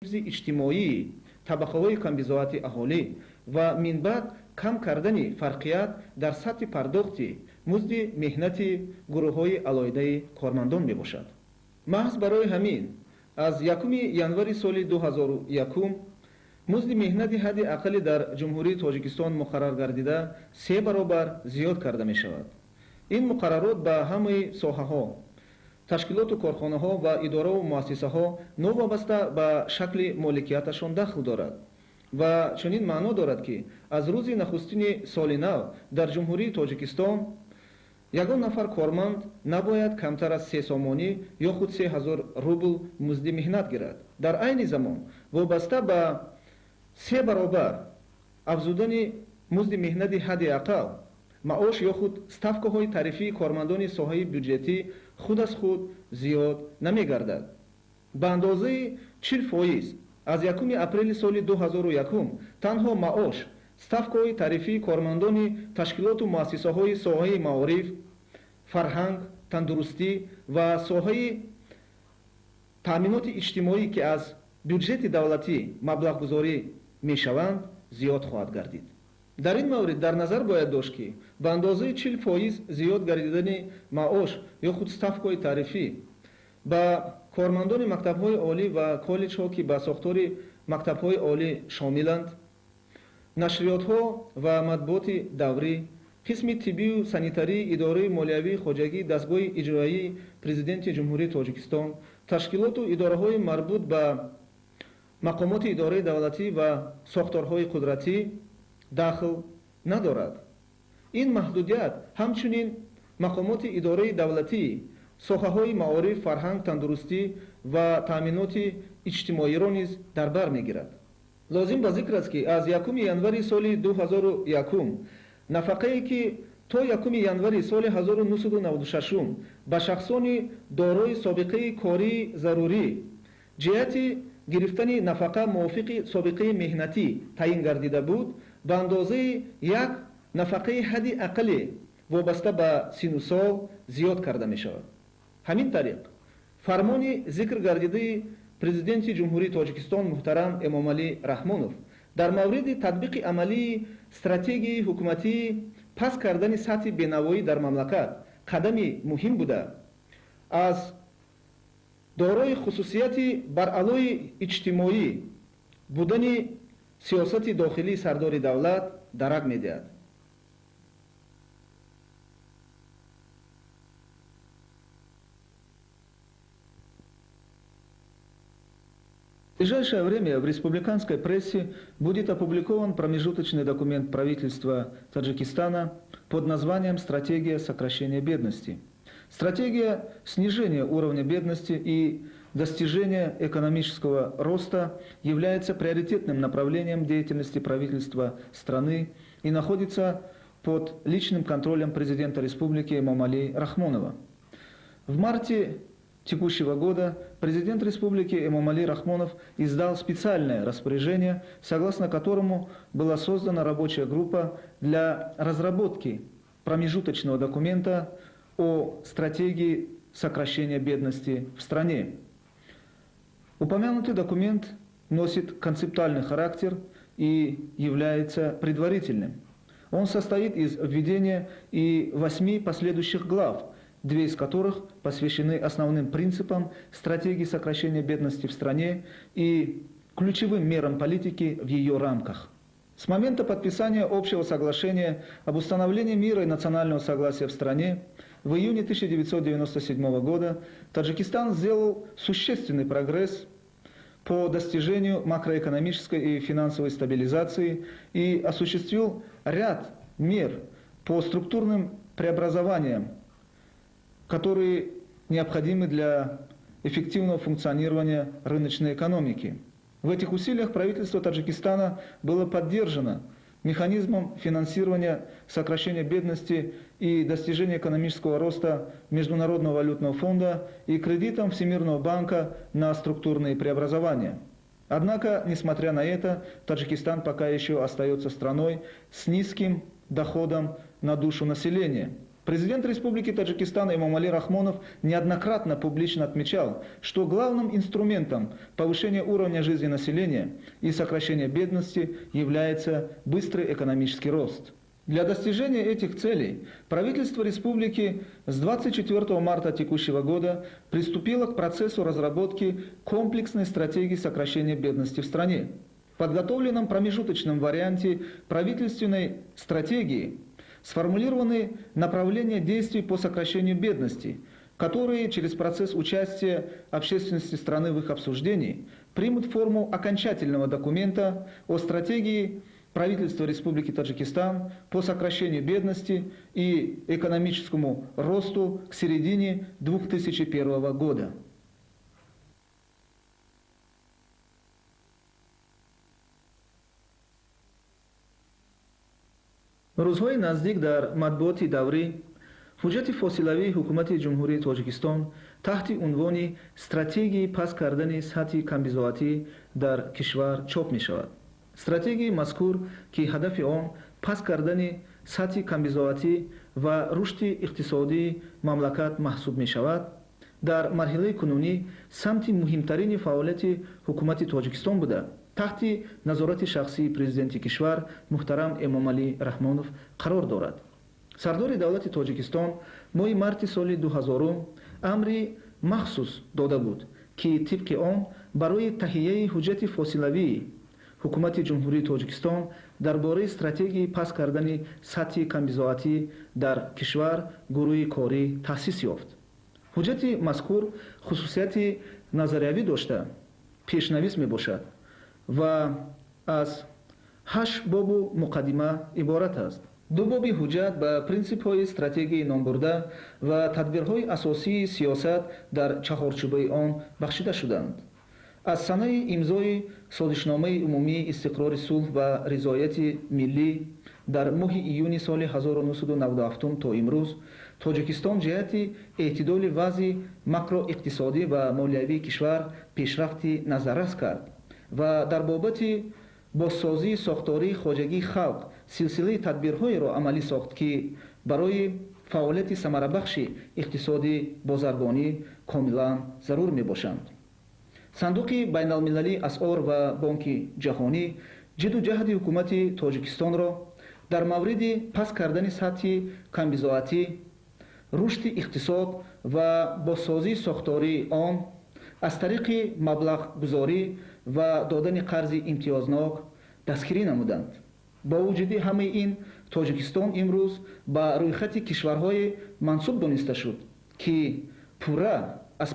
Ҳифзи иҷтимоии табақаҳои камбизоати аҳолӣ ва минбаъд кам кардани фарқият дар сатҳи пардохти музди меҳнати гурӯҳҳои алоҳидаи кормандон мебошад. Маҳз барои ҳамин аз 1 январи соли 2001 музди меҳнати ҳадди аққалӣ дар Ҷумҳурии Тоҷикистон муқаррар гардида се баробар зиёд карда мешавад. Ин муқаррарот ба ҳамаи соҳаҳо, ташкилоту корхонаҳо ва идораву муассисаҳо новобаста ба шакли моликияташон дахл дорад ва чунин маъно дорад, ки аз рӯзи нахустини соли нав дар Ҷумҳурии Тоҷикистон ягон нафар корманд набояд камтар аз 3 сомонӣ ё худ 3000 рубл музди меҳнат гирад. Дар айни замон вобаста ба се баробар афзудани музди меҳнати ҳадди ақал, маош ё худ ставкаҳои тарифии кормандони соҳаи бюҷетӣ худ аз худ зиёд намегардад. Ба андозаи 40% аз 1 апрели соли 2001 танҳо маош, ставкаҳои тарифии кормандони ташкилоту муассисаҳои соҳаи маориф, фарҳанг, тандурустӣ ва соҳаи таъминоти иҷтимоӣ, ки аз бюҷети давлатӣ маблағгузорӣ мешаванд, зиёд хоҳад гардид. Дар ин маврид дар назар бояд дошт, ки ба андозаи 40% зиёд гардидани маош ё худ ставкаҳои тарифӣ ба кормандони мактабҳои олӣ ва коллеҷҳо, ки ба сохтори мактабҳои олӣ шомиланд, нашриётҳо ва матбуоти даврӣ, қисми тиббию санитарии идораи молиявии хоҷагии дастгоҳи иҷроияи Президенти Ҷумҳурии Тоҷикистон, ташкилоту идораҳои марбут ба мақомоти идораи давлатӣ ва сохторҳои қудратӣ дахл надорад. Ин маҳдудият ҳамчунин мақомоти идораи давлатӣ соҳаҳои маориф, фарҳанг, тандурустӣ ва таъминоти иҷтимоиро низ дар бар мегирад. Лозим ба зикр аст, ки аз 1 январи соли 2001 нафақае, ки то 1 январи соли 1996 ба шахсони дорои собиқаи кории зарурӣ ҷиҳати гирифтани нафақа мувофиқи собиқаи меҳнатӣ таъин гардида буд, ба андозаи як нафақаи ҳадди аққале вобаста ба сину сол зиёд карда мешавад. Ҳамин тариқ, фармони зикр гардидаи Президенти Ҷумҳурии Тоҷикистон муҳтарам Эмомалӣ Раҳмонов дар мавриди татбиқи амалии стратегияи ҳукуматии паст кардани сатҳи бенавоӣ дар мамлакат қадами муҳим буда, аз дорои хусусияти баръалои иҷтимоӣ будани сиёсати дохилии сардори давлат дарак медиҳад. В ближайшее время в республиканской прессе будет опубликован промежуточный документ правительства Таджикистана под названием «Стратегия сокращения бедности». Стратегия снижения уровня бедности и достижения экономического роста является приоритетным направлением деятельности правительства страны и находится под личным контролем президента республики Эмомали Рахмонова. В марте текущего года президент республики Эмомали Рахмонов издал специальное распоряжение, согласно которому была создана рабочая группа для разработки промежуточного документа о стратегии сокращения бедности в стране. Упомянутый документ носит концептуальный характер и является предварительным. Он состоит из введения и восьми последующих глав, две из которых посвящены основным принципам стратегии сокращения бедности в стране и ключевым мерам политики в ее рамках. С момента подписания общего соглашения об установлении мира и национального согласия в стране в июне 1997 года Таджикистан сделал существенный прогресс по достижению макроэкономической и финансовой стабилизации и осуществил ряд мер по структурным преобразованиям, которые необходимы для эффективного функционирования рыночной экономики. В этих усилиях правительство Таджикистана было поддержано механизмом финансирования сокращения бедности и достижения экономического роста Международного валютного фонда и кредитом Всемирного банка на структурные преобразования. Однако, несмотря на это, Таджикистан пока еще остается страной с низким доходом на душу населения. Президент Республики Таджикистан Эмомали Рахмонов неоднократно публично отмечал, что главным инструментом повышения уровня жизни населения и сокращения бедности является быстрый экономический рост. Для достижения этих целей правительство республики с 24 марта текущего года приступило к процессу разработки комплексной стратегии сокращения бедности в стране. В подготовленном промежуточном варианте правительственной стратегии сформулированы направления действий по сокращению бедности, которые через процесс участия общественности страны в их обсуждении примут форму окончательного документа о стратегии правительства Республики Таджикистан по сокращению бедности и экономическому росту к середине 2001 года. Рӯзҳои наздик дар матбуоти даврӣ ҳуҷҷати фосилавии ҳукумати Ҷумҳурии Тоҷикистон таҳти унвони «Стратегияи паст кардани сатҳи камбизоатӣ дар кишвар» чоп мешавад. Стратегияи мазкур, ки ҳадафи он паст кардани сатҳи камбизоатӣ ва рушди иқтисодии мамлакат маҳсуб мешавад, дар марҳилаи кунунӣ самти муҳимтарини фаъолияти ҳукумати Тоҷикистон буда, таҳти назорати шахсии президенти кишвар муҳтарам Эмомалӣ Раҳмонов қарор дорад. Сардори давлати Тоҷикистон моҳи марти соли 2000 амри махсус дода буд, ки тибқи он барои таҳияи ҳуҷҷати фосилавии ҳукумати Ҷумҳурии Тоҷикистон дар бораи стратегияи паст кардани сатҳи камбизоатӣ дар кишвар гурӯҳи корӣ таъсис ёфт. Ҳуҷҷати мазкур хусусияти назариявӣ дошта, пешнавис мебошад ва аз 8 бобу муқаддима иборат аст. Ду боби ҳуҷҷат ба принсипҳои стратегияи номбурда ва тадбирҳои асосии сиёсат дар чаҳорчӯбаи он бахшида шуданд. Аз санаи имзои созишномаи умумии истиқрори сулҳ ва ризояти миллӣ дар моҳи июни соли 1997 то имрӯз Тоҷикистон ҷиҳати эътидоли вазъи макроиқтисодӣ ва молиявии кишвар пешрафти назаррас кард ва дар бобати бозсозии сохтории хоҷагии халқ силсилаи тадбирҳоеро амалӣ сохт, ки барои фаъолияти самарабахши иқтисоди бозаргонӣ комилан зарур мебошанд. Сандуқи байналмилалии асъор ва Бонки ҷаҳонӣ ҷидду ҷаҳди ҳукумати Тоҷикистонро дар мавриди паст кардани сатҳи камбизоатӣ, рушди иқтисод ва бозсозии сохтории он аз тариқи маблағгузорӣ ва додани қарзи имтиёзнок дастгирӣ намуданд. Бо вуҷуди ҳамаи ин, Тоҷикистон имрӯз ба рӯйхати кишварҳое мансуб дониста шуд, ки пурра аз